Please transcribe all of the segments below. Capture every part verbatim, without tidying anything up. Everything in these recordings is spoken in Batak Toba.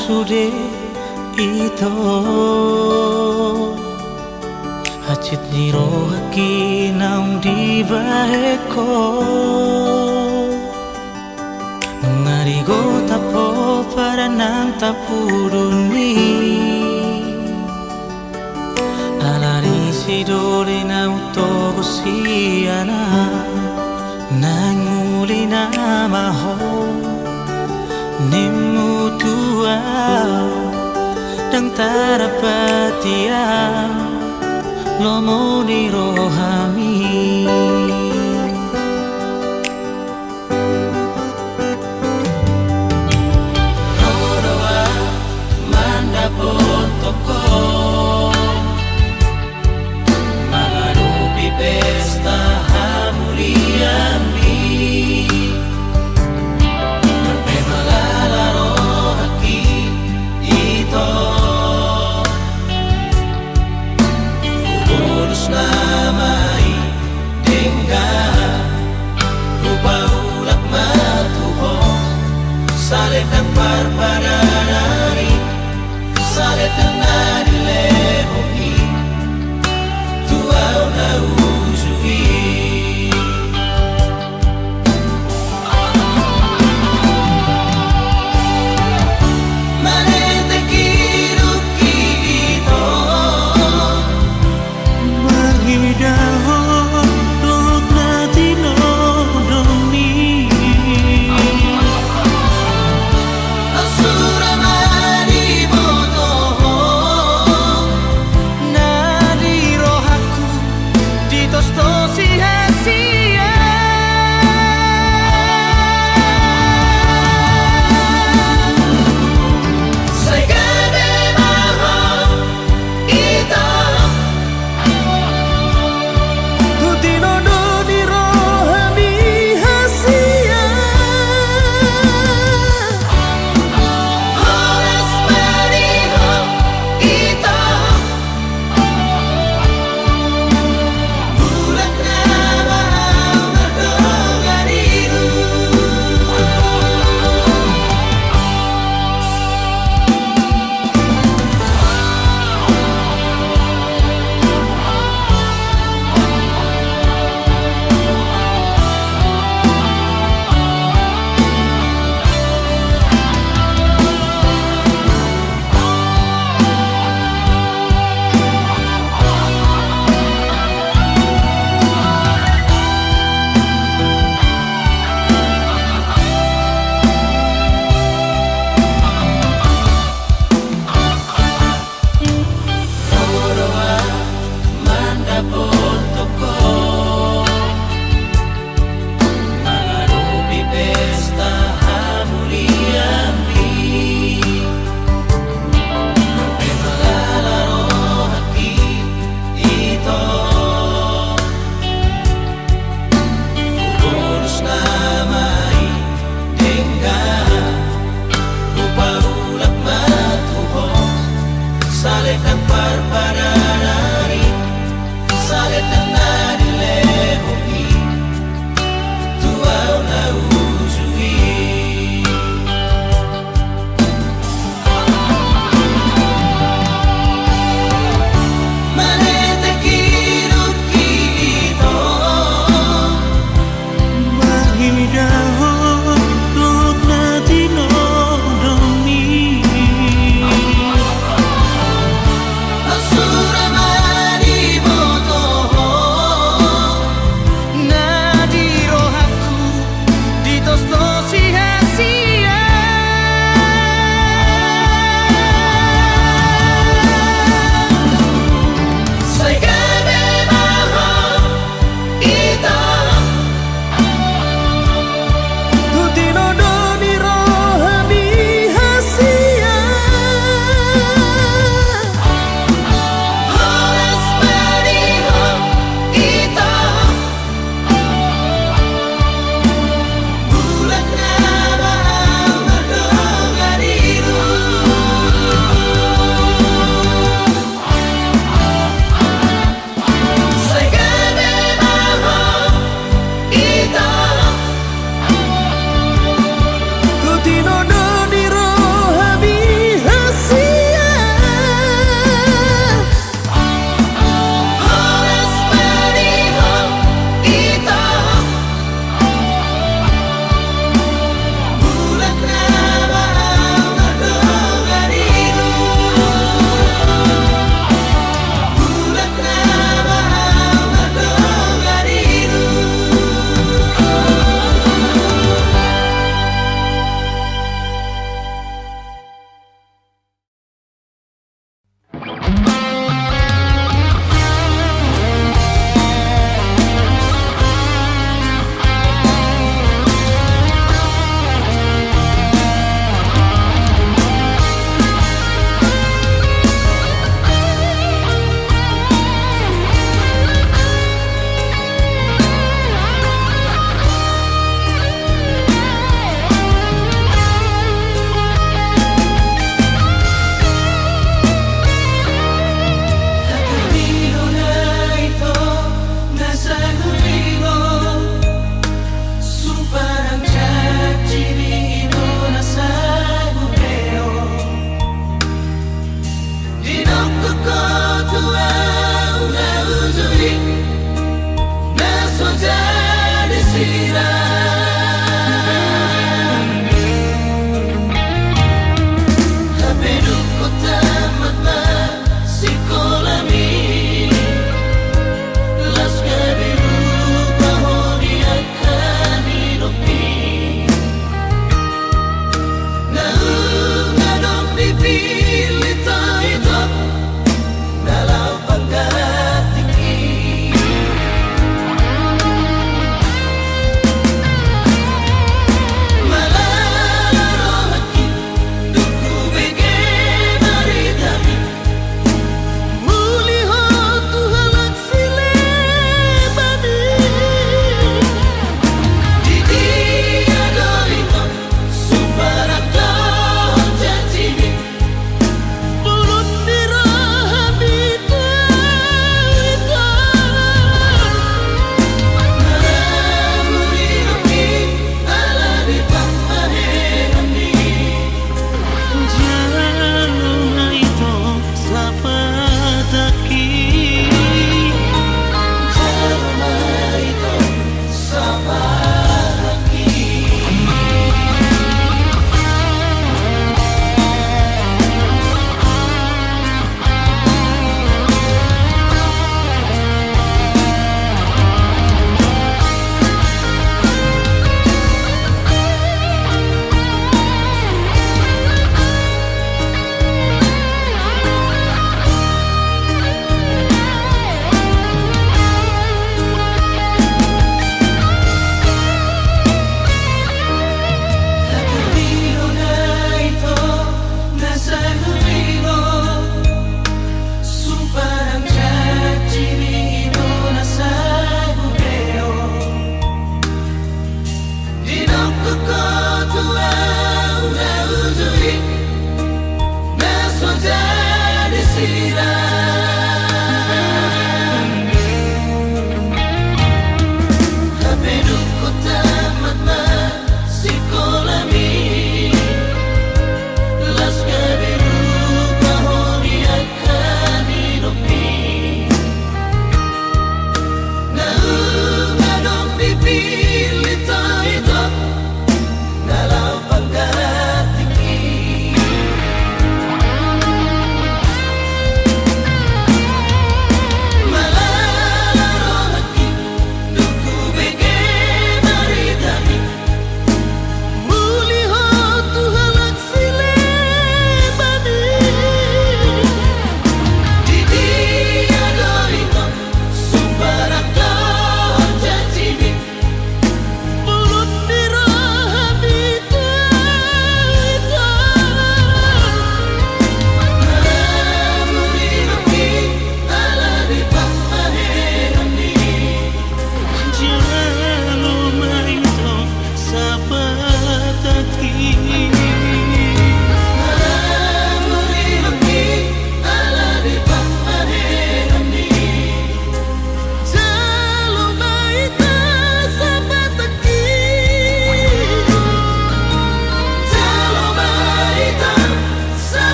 sude ito. Hansit ni rohangki naung dibahen ho. Nunga digodang ho padan nang tapudun i. Ala ni sidoli na hutogu sian ahu, naeng muli nama ho. Nimmu tu ahu, ndang tardapati ahu, lomo ni rohami. Ro do ahu mandapothon ho, mangadopi pesta hamulian i. Marpe ma lala rohangki ito, hubodus nama i.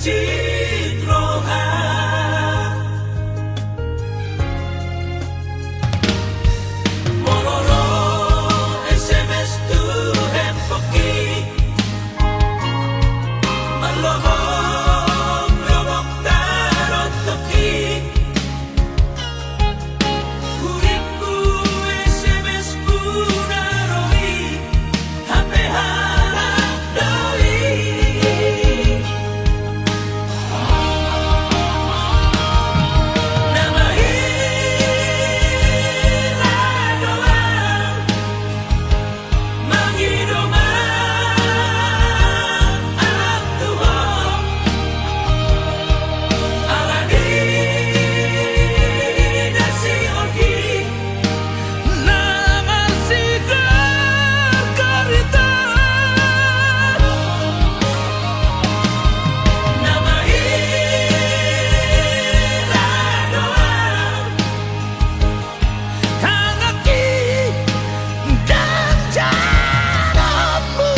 Cit roha. Molo ro S M S tu handphoneki, marlohong lobok tarontoki. Huripku, S M S-ku na ro i, hape halak do i. Na mahira do au mangido ma ahu tu ho. Alani na siolhi na marsigargarita. Na mahira do au tanganki ndang janonmu.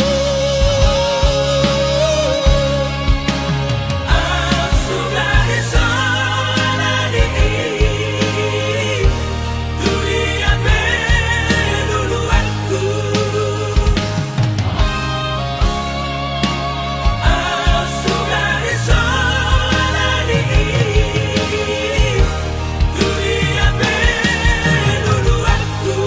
Ahu sugari so alani i, tu dia pe luluanku. Ahu sugari so alani i, tu dia pe luluanku.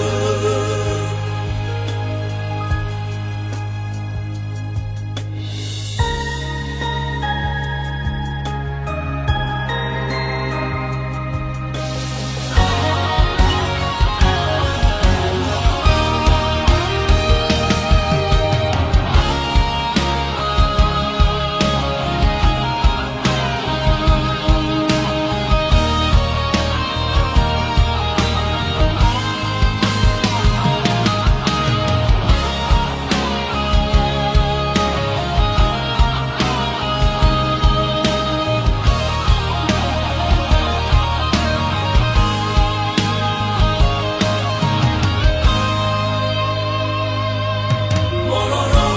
Molo ro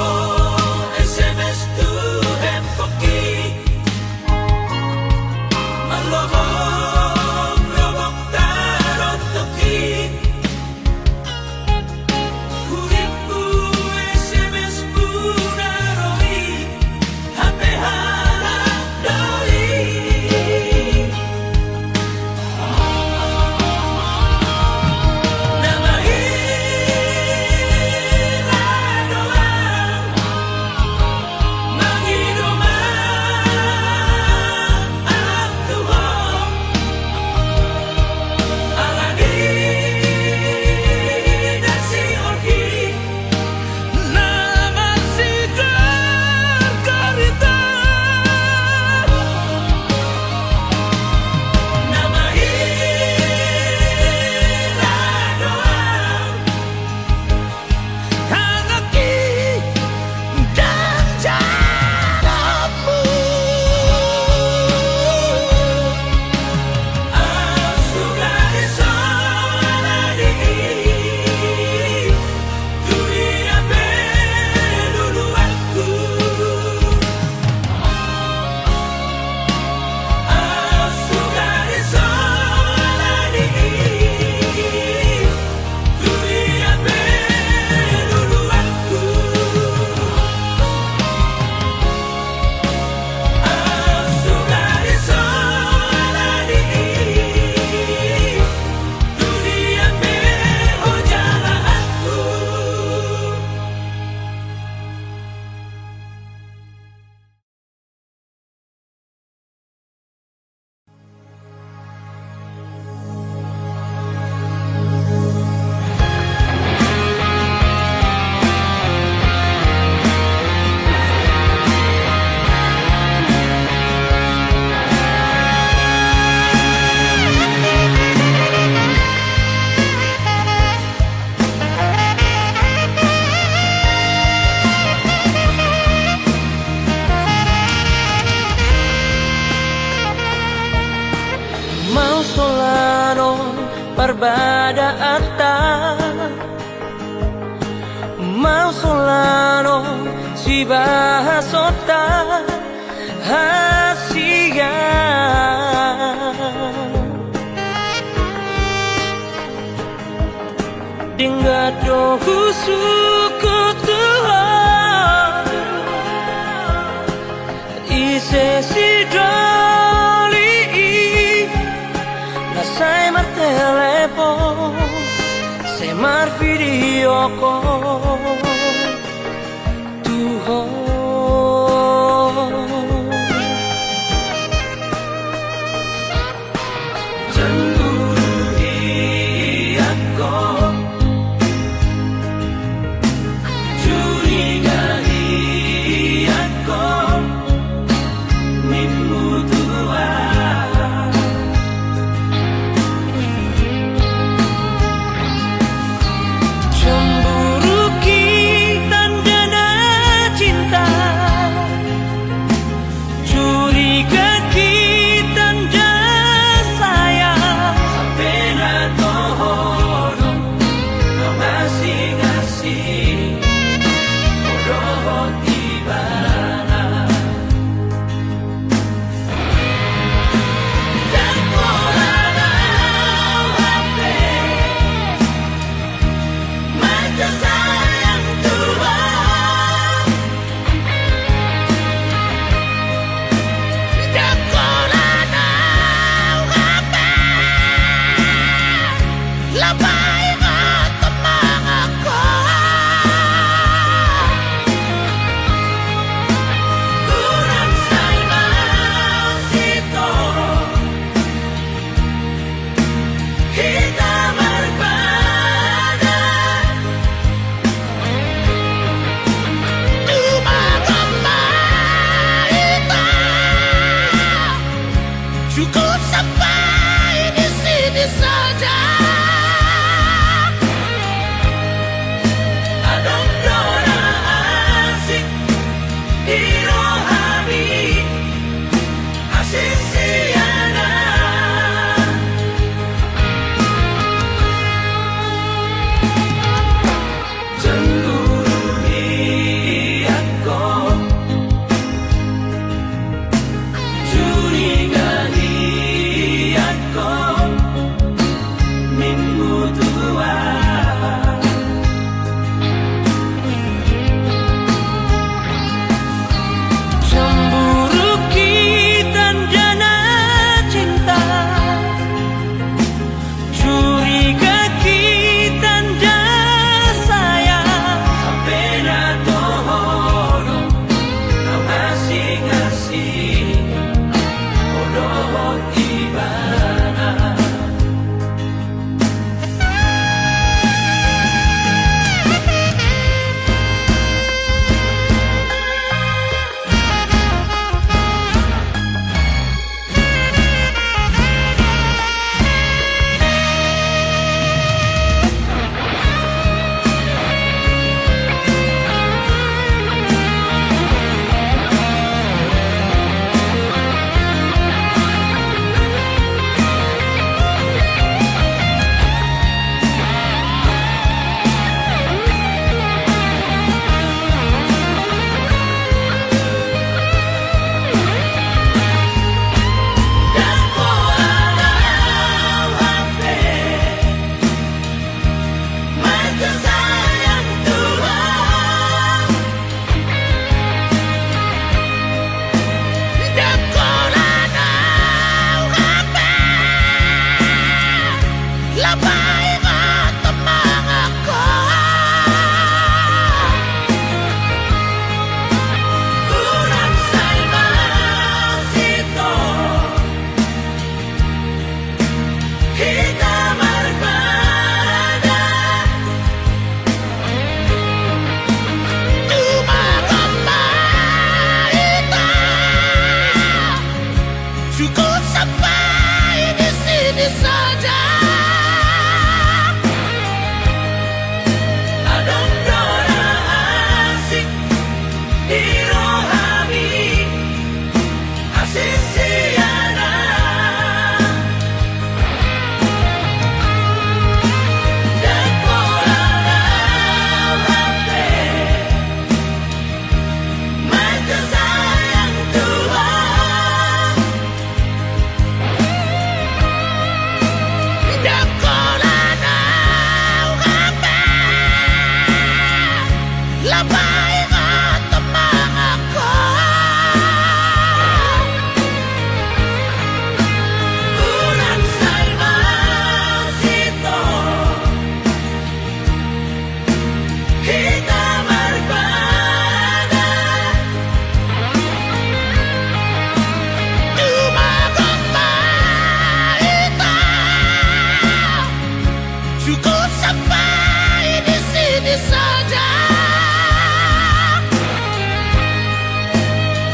S M S tu handphoneki, marlohong lobok tarontoki. Huripku, S M S-ku na ro i, hape halak do i. Na mahira do au mangido ma ahu tu ho. Alani na siolhi na marsigargarita. Na mahira do au tanganki ndang janonmu. Ahu sugari so alani i, tu dia pe luluanku. Ahu sugari so alani i, tu dia pe luluanku. Ahu sugari so alani i, tu dia pe ho jala ahu. Mausol annon parbadaanta, mausol annon sibahasonta, has Denggan do husungkun tu Ho, ise sidoli i na sai martelepon, sai marvideo call tu Ho. Cemburu hian Ho, curiga hian Ho, nimmu tu aha? Cemburu ki tandana cinta, curiga ki tanda sayang. Hape na toho do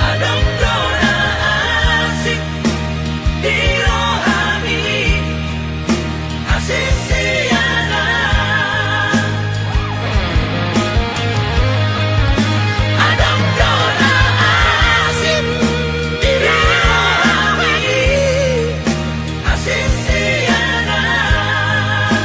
Adong do na asing di rohami, asing sian Tuhan. Adong do na asing di rohami, asing sian Tuhan.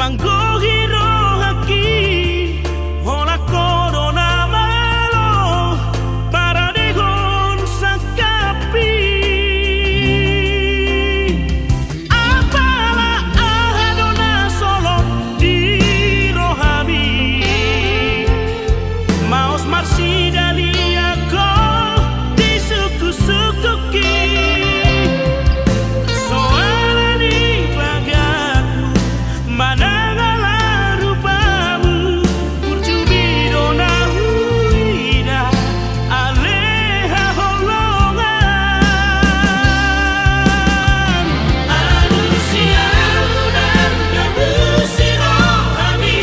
Anggo hira rohangki, holan ho do na malo paradehon sangkaphi. Apala aha do na solot di rohami, maos marsidalian ho di sungkunsungkunki. Soara ni bagakmu manang ala rupamu, burjumu do na huida ale haholongan. Alusi alunan gabe si rohami.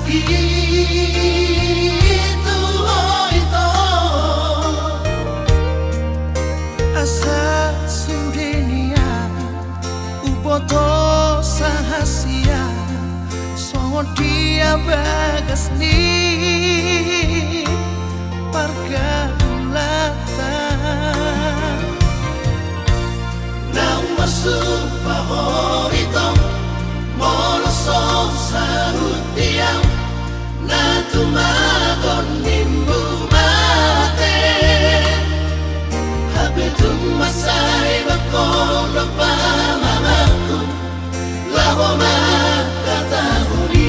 Itu ho ito. Asa sude nian huboto sahasian songon dia bagas ni pargaulan. Naung marsumpah ho ito, molo so saut tiang, na tumagon nimmu mate. Hape tung mansai bangkol do pamanganku, laho manghatahon i.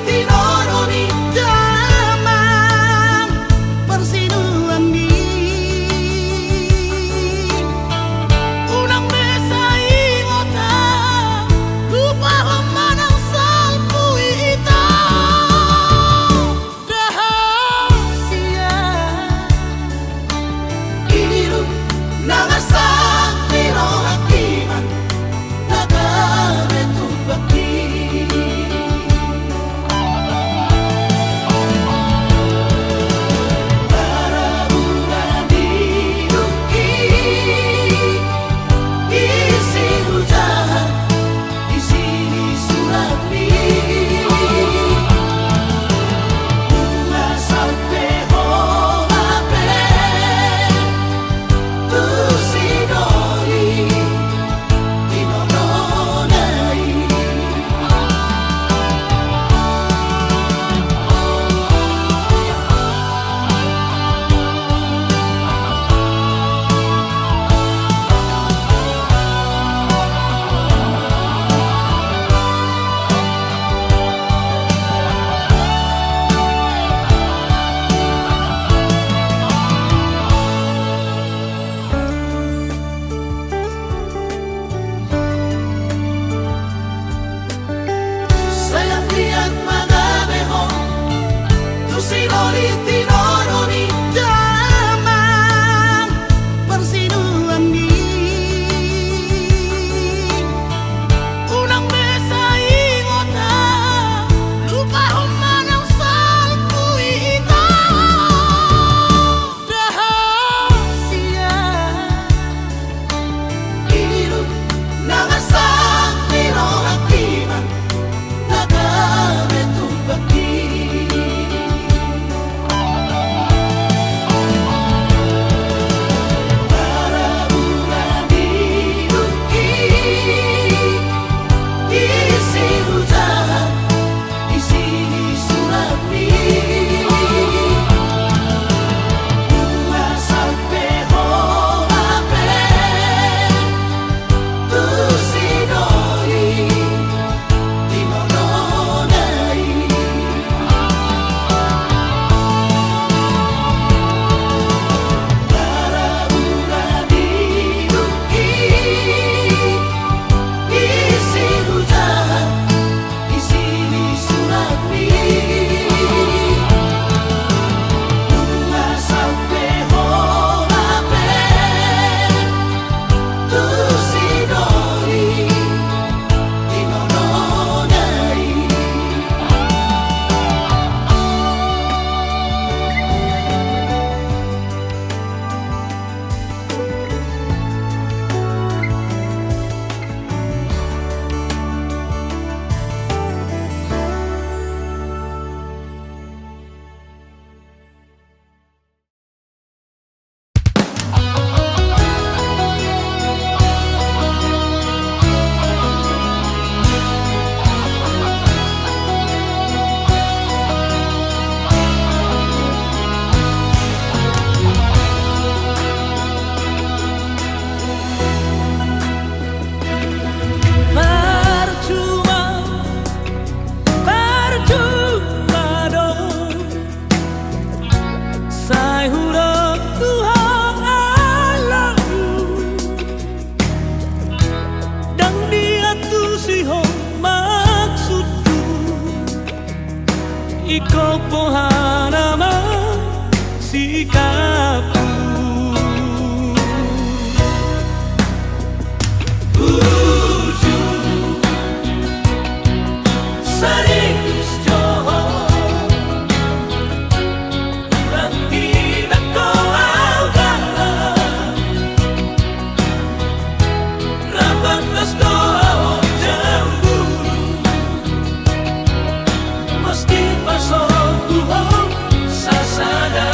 Tinodo ni damang parsinuan ni. Unang be sai hita lupahon manang salpu hita. Rahasia hidup na marsak di roha timan. Sai anggiat ma gabe ho tu sidoli tinodo ni damang parsinuan ni. Unang be sai hita lupahon manang salpu hita. Rahasia hidup na marsak di roha timan. Parcuma, parcuma do. Sai hudok tu ho alangku, ndang diantusi ho maksudku. Ingkon boha nama sikapku. Bujur, serius jo ho. Hurang dibahen ho au galak. Rap pantas do ho cemburu. Mesti pasok tu ho sasada.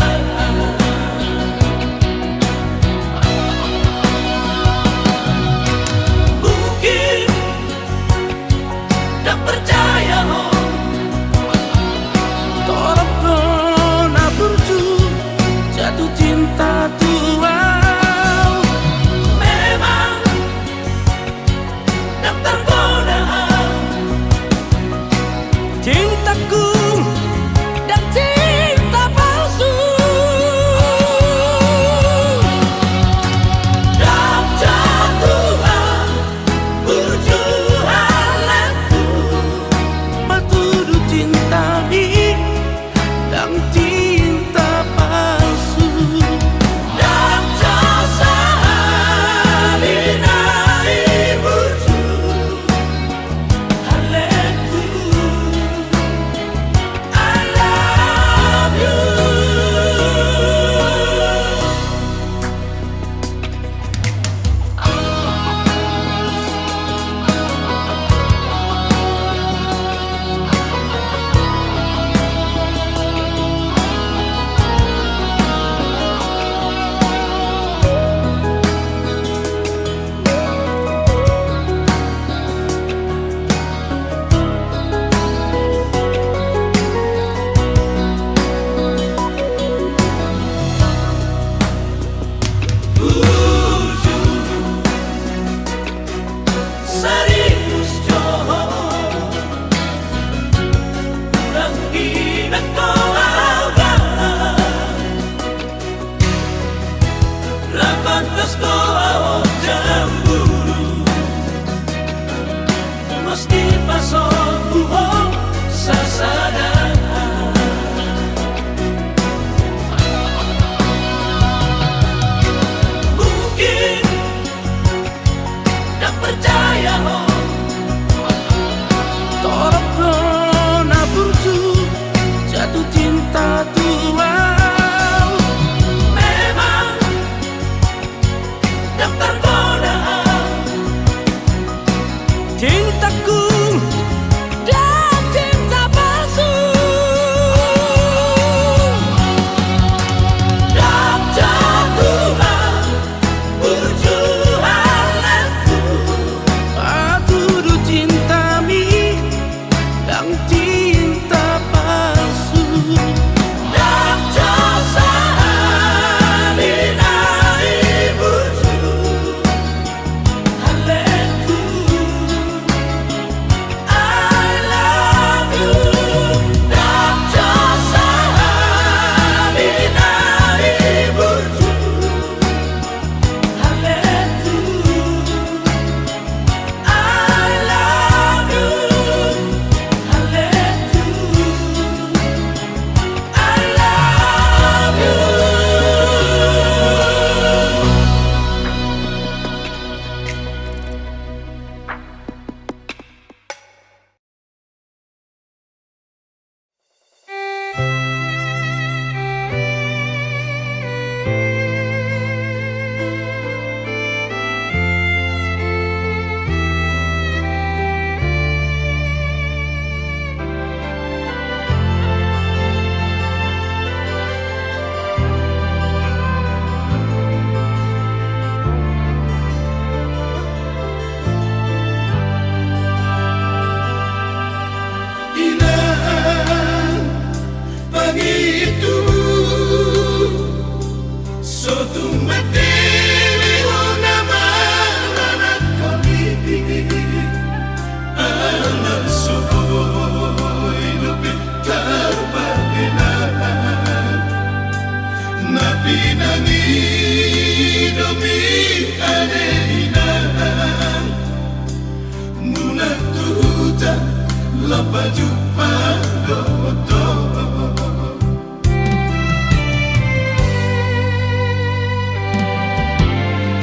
Anggo dohot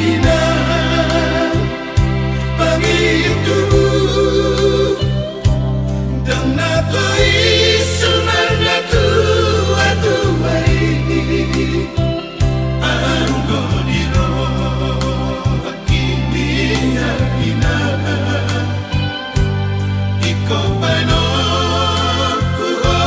inang, pangidoanku, ndang na tois songon na tuatua i. Anggo di rohangki, inang, ingkon bahenonku ho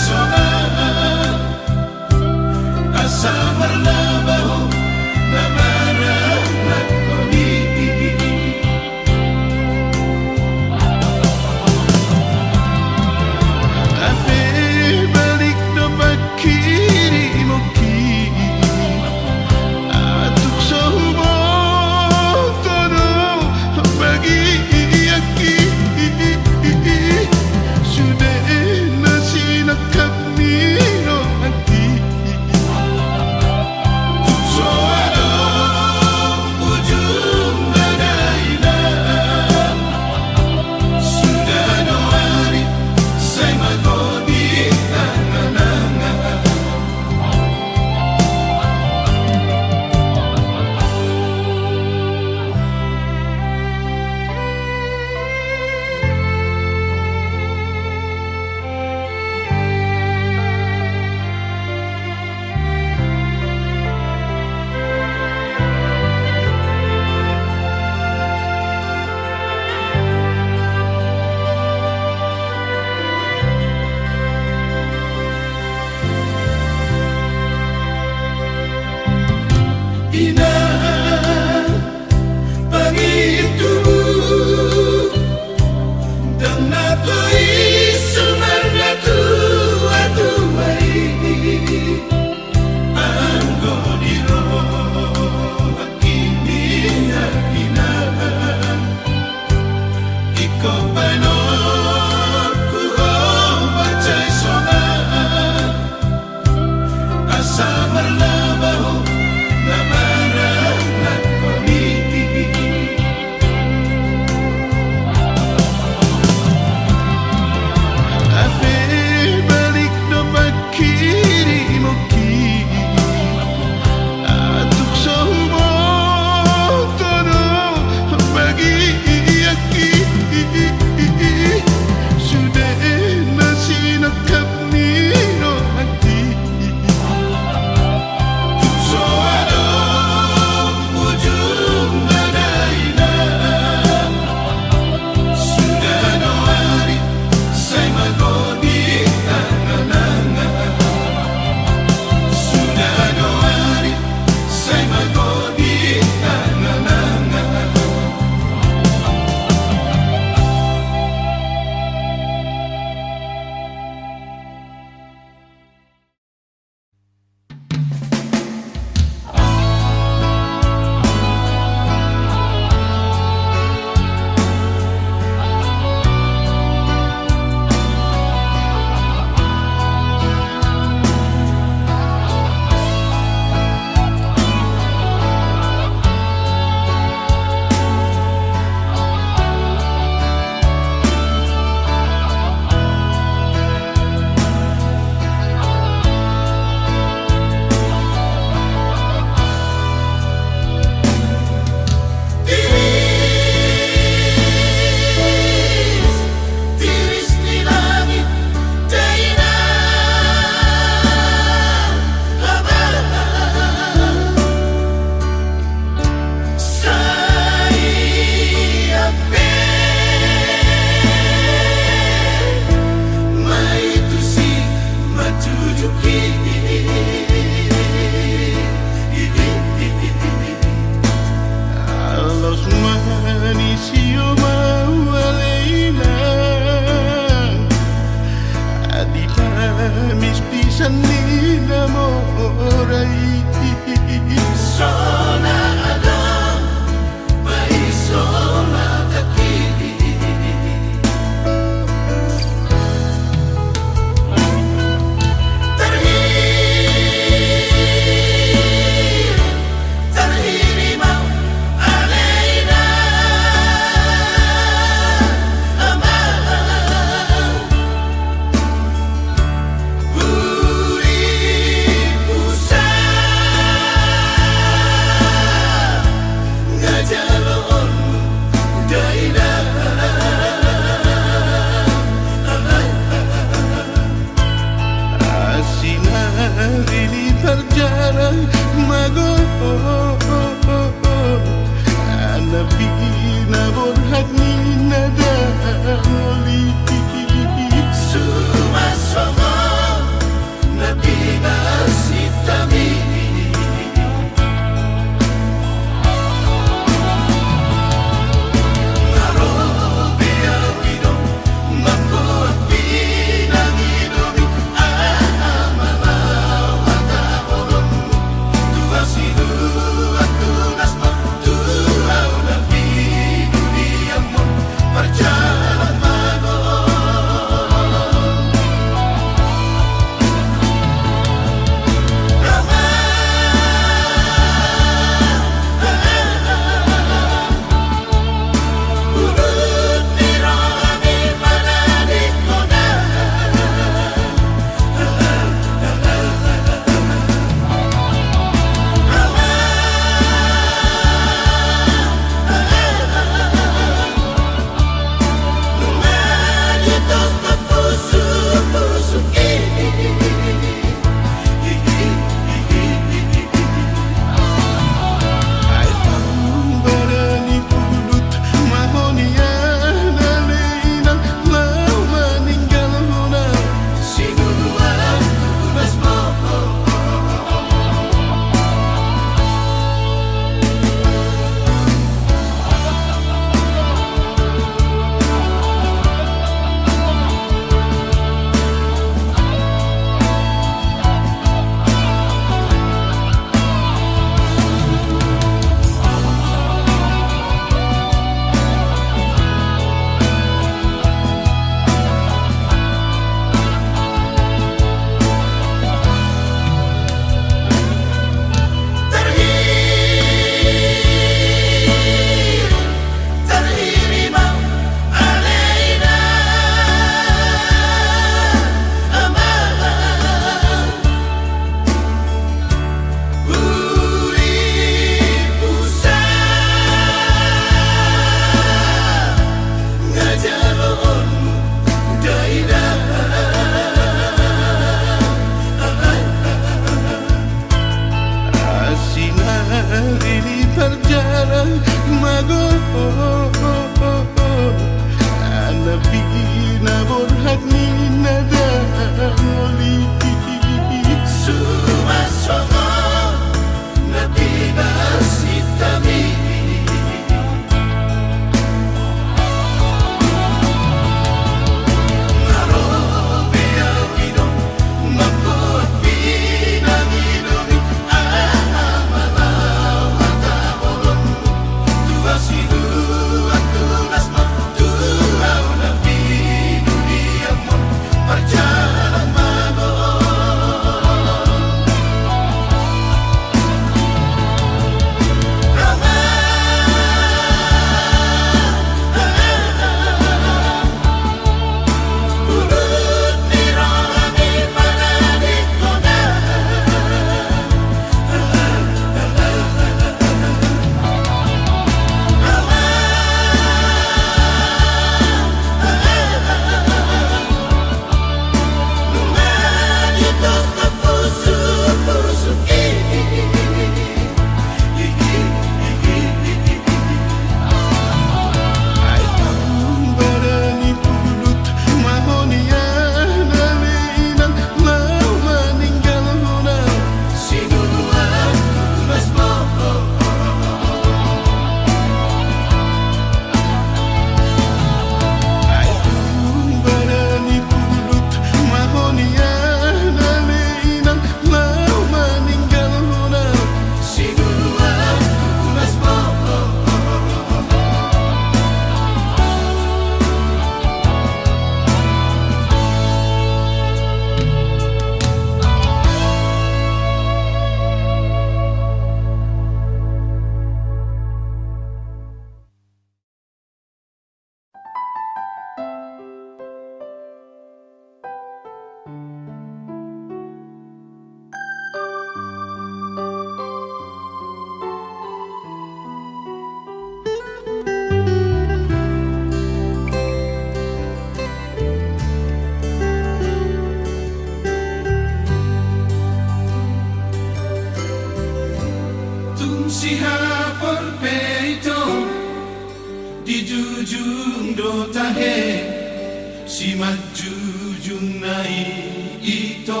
Manjujung na i ito,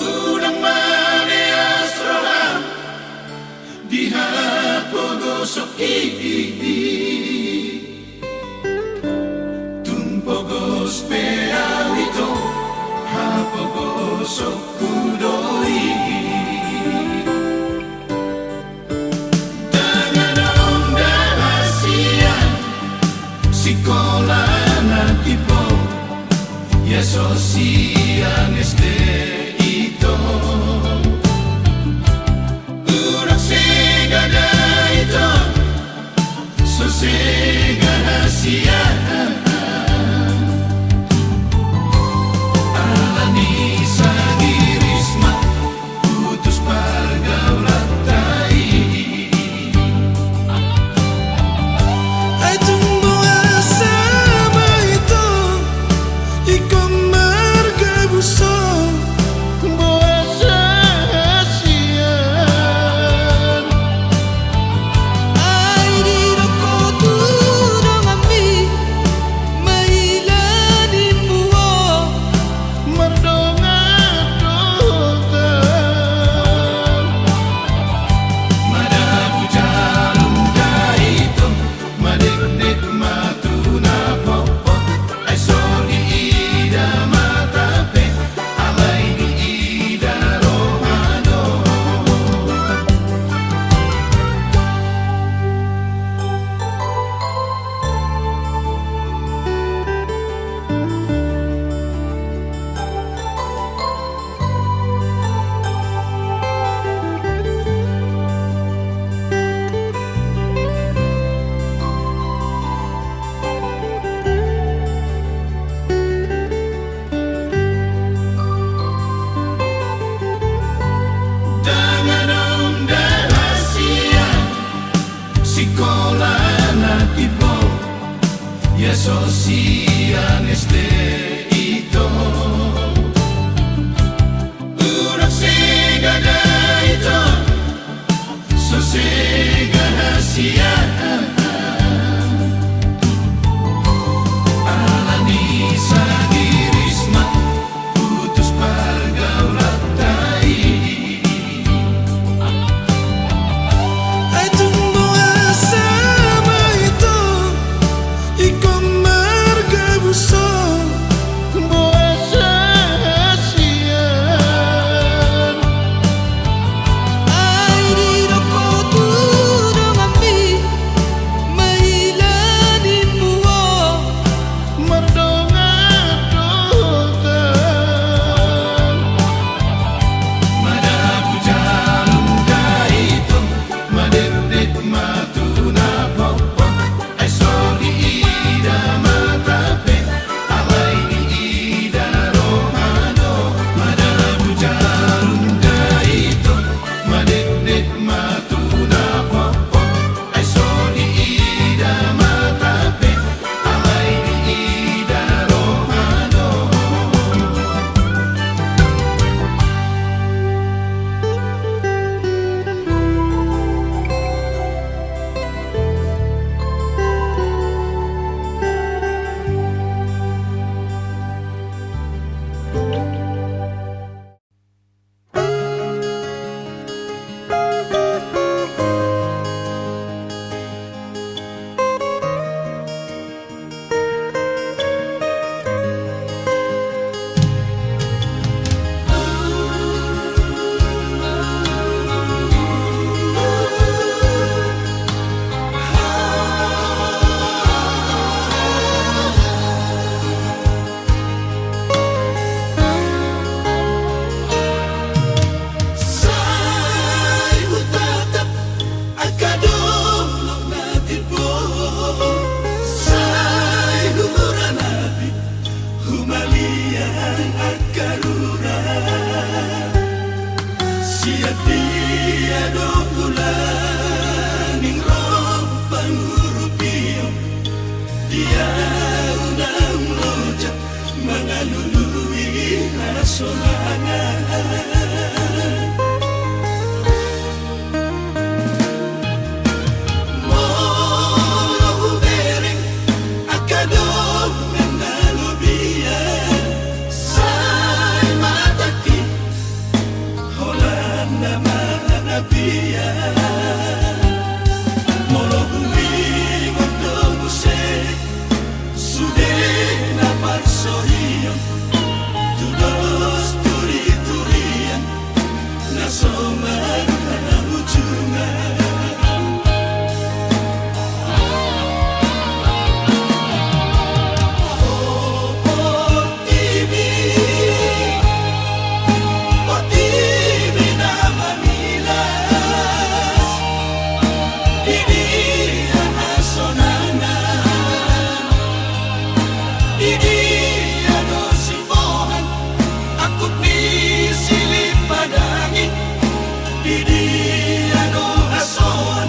unang maleas roham di hapogoson i. Tung pogos pe au ito, hapogosonku do i. Dang adong da hasian, sikola na tibo, ia so sian S D ito. Unang sega da ito, so sega hasian. Ala ni sagirisma putus pargaulanta i. Ai tung boasa ma ito ingkon margabus on, boasa hasian. Ai didok ho tu donganmi, maila nimmu on mardongan dohot au. Madabu jalum da ito, madekdek ma tu na potpot, ai so diida mata pe, alai diida roha do. Dang adong da hasian, sikola na tibo, ia so sian S D ito. Unang sega da ito, so sega hasian. Ala ni sagirisma putus pargaulanta i. Ai tung boasa ma ito ingkon margabus on, boasa hasian. Ai didok ho tu donganmi, maila nimmu on mardongan dohot au. Madabu jalum da ito, madekdek ma tu na potpot, ai so diida mata pe, alai diida roha do. Madabu jalum da ito, madekdek ma tu na potpot, ai so diida mata pe, alai diida roha do. Sai hutatap angka dolok na timbo, sai huranami humaliang angka rura. Sian dia do ulaning ro pangurupion, dia unang loja mangalului hasonangan. Molo hubereng angka do Sorion, tudos turi-turian, na so marhahujungan. O portibi, portibi na mamilas, di dia hasonangan, di dia do sibohan, angkup ni silip padangi, di dia do hasoan,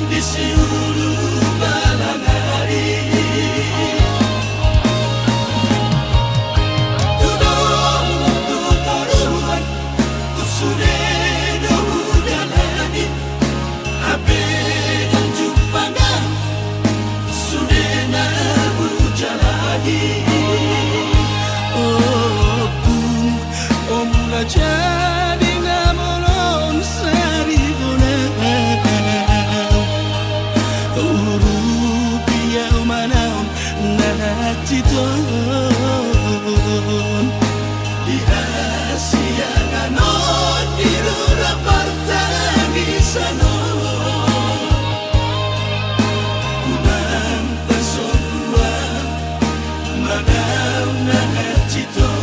di siulu balang ari. Tu dolok tu toruan, tu sude do hudalani, hape ndang jumpang, sude na hujalahi. Ompung, o mula jadi na molo on sari bona, urupi ahu manaon na hansit on. Di hasiangan on, di rura partangisan on, unang pasombuan manaon na hansit on.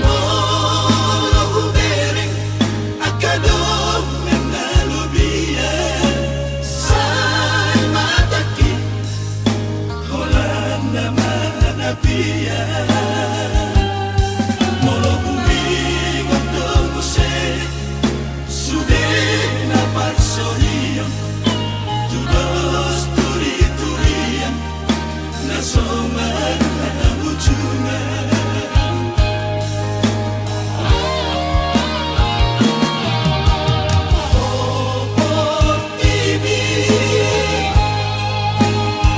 Molo hubereng angka dongan na lobian, sai matangki holan na manapian. Molo huingot do muse sude na parsorion, tudos turi-turian, na so marhahujungan. O portibi,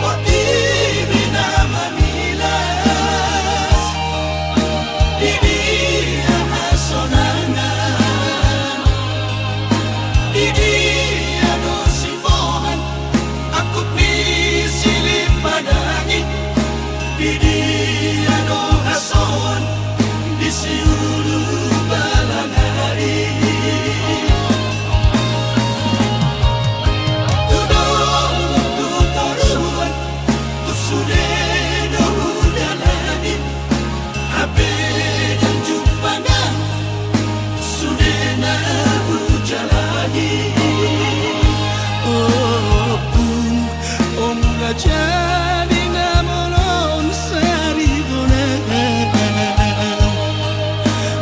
portibi na mamilas, di dia hasonangan, di dia do sibohan, angkup ni silip padangi, di dia do hasoan, di siulu balang ari. Tu dolok tu toruan, tu sude do hudalani, hape ndang jumpang, sude na hujalahi. Ompung, o mula jadi na molo on sari bona,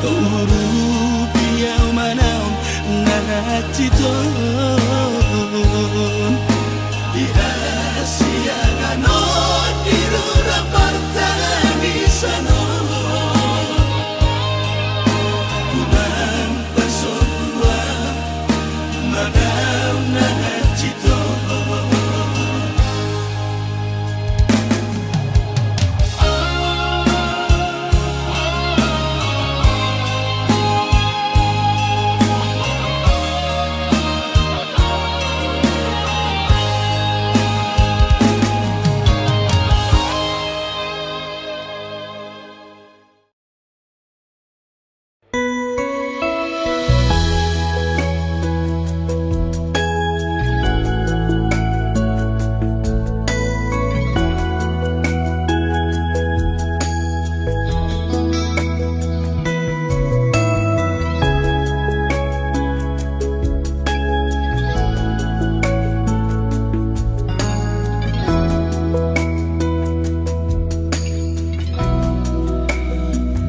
urupi ahu manaon na hansit on. Di hasiangan on, di rura partangisan on, unang pasombuan manaon na hansit on.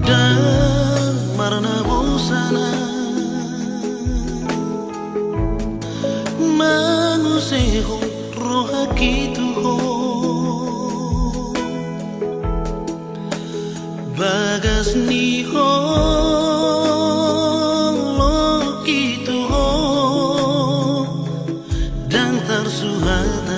Ndang marna bosan ahu mangusehon rohangki tu ho. Bagas ni holongki tu ho, ndang suhata